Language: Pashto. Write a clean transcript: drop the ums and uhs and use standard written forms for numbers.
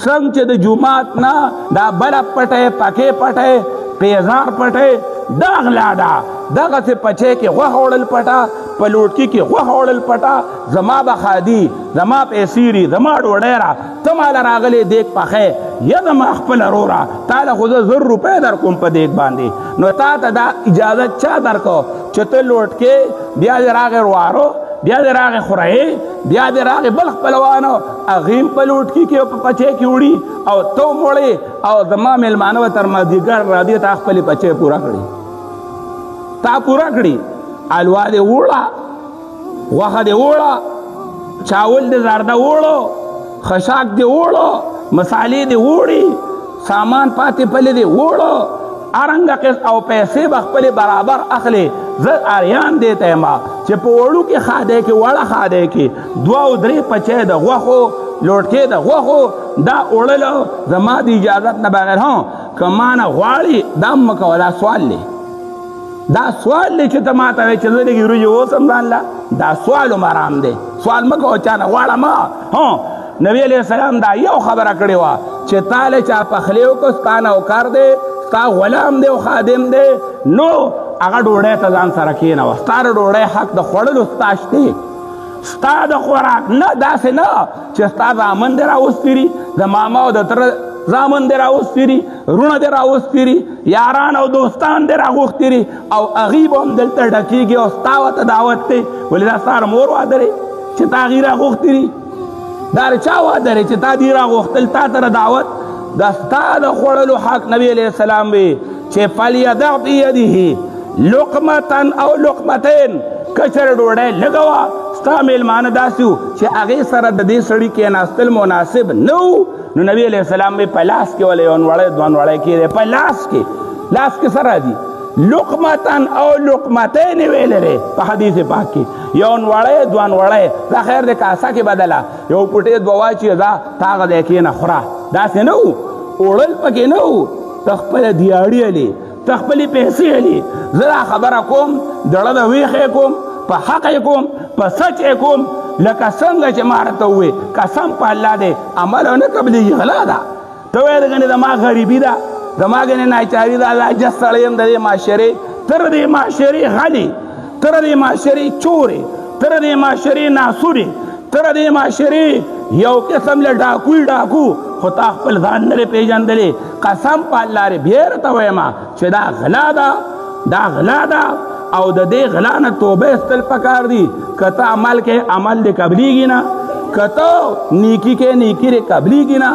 څنګه چې د جومات نه دا بله پټی، پکې پټی، پیزار پټی، دا غلا ده. دغسې پچې کې غوښه وړل پټه، په لوټکي کې غوښه وړل پټه. زما به ښادي، زما پیسې دي، زما ډوډۍ را، ته ماله راغلې دیګ پخې یا زما خپل وروره، تا له خو زه 1000 روپۍ در کوم په دیګ باندې، نو تا ته دا اجازه چا درکو چې ته لوټکې، بیا دې راغې وروارو، بیا دې راغې خورې، بیا دې راغې بل خپلوانو، هغې هم په لوټکي کې او په پچې کې وړي او ته هم وړې، او زما مېلمانه به تر مازدیګر راځي، تا خپلې پچې پوره کړې، تا پوره کړي، الوا دې وړه، غوښه دې وړه، چاول دې زرده وړو، خشاک دې وړو، مسالې دې وړي، سامان پاتې پلې دې وړو، ارنګ قس او پیسې به خپلې برابر اخلي. زه اریان دې ته یم چې په وړو کې خاده کې وړه خاده کې دوه او درې پچې د غوښو، لوټکې د غوښو دا وړلو زما د اجازت نه بغیر، هم که ما نه غواړي دا هم مه کوه. دا سوال دی، دا سوال دی چې ته ما ته وایې چې زه لږې وریجې اوسم ځان له، دا سوال هم حرام دی. سوال مه کوه، چا نه غواړه مه. ها، نبی علیه السلام دا یو خبره کړې وه چې تا له چا پخلی وکړو، ستا نوکر دی، ستا غلام دی او خادم دی، نو هغه ډوډۍ ته ځان سره کښېنوه. ستا د ډوډۍ حق د خوړلو ستا شته، ستا د خوراک نه. داسې نه چې ستا زامن دې راوستي دي، د ماما او د تره زامن دې راوستي دي، وروڼه دې راوستي دي، یاران او دوستان دې راغوښتي دي، او هغوی به هم دلته ډکېږي او ستا ورته دعوت دی. ولې دا ستا د مور واده دی چې تا هغوی راغوښتي دي؟ دا د چا واده دی چې تا دوی راغوښتل؟ تا ته دعوت د ستا د خوړلو حق، نبی علیه السلام وی چې فلیدع بیده لقمة او لقمتین. کچر ډوډۍ لږه وه، ستا میلمانه داسې وو چې هغې سره د دې سړي کېناستل مناسب نه وو، نو نبی علیه السلام به په لاس کې ولې یو نوړی دوه نوړی کېدی په لاس کې، لاس کې څه راځي؟ لقمتن او لقمتین ویلی دی په حدیث پاک کې، یو نوړی دوه نوړی. دا خیر دی، کاسه کې بدله یو پټې دوه واچي، دا تا هغه ځای کښېنه خوره. داسې نه وو، اوړل پکې نه وو. ته خپله دیاړي الې، ته خپلې پیسې الې. زه دا خبره کوم، دړه د ویښې کوم، په حق یې کوم، په سچ یې کوم، لکه څنګه چې ما راته ووې. قسم په الله دی، عمل نه قبلېږي، غلا ده. ته وایې ګنې زما غریبي ده، زما ګنې ناچاري ده، الله جس سړی یم د دې معاشرې، تر دې معاشرې غلې، تر دې معاشرې چورې، تر دې معاشرې ناسورې، تر دې معاشرې یو قسم له ډاکوی ډاکو، خو تا خپل ځان نه دی پېژندلی. قسم په الله دی، بیا راته وایم چې دا غلا ده، دا غلا ده، او د دې غلا نه توبه ایستل پکار دي. که ته عمل کې، عمل دې قبلیږي نه. که ته نیکی کې، نیکی دې قبلیږي نه.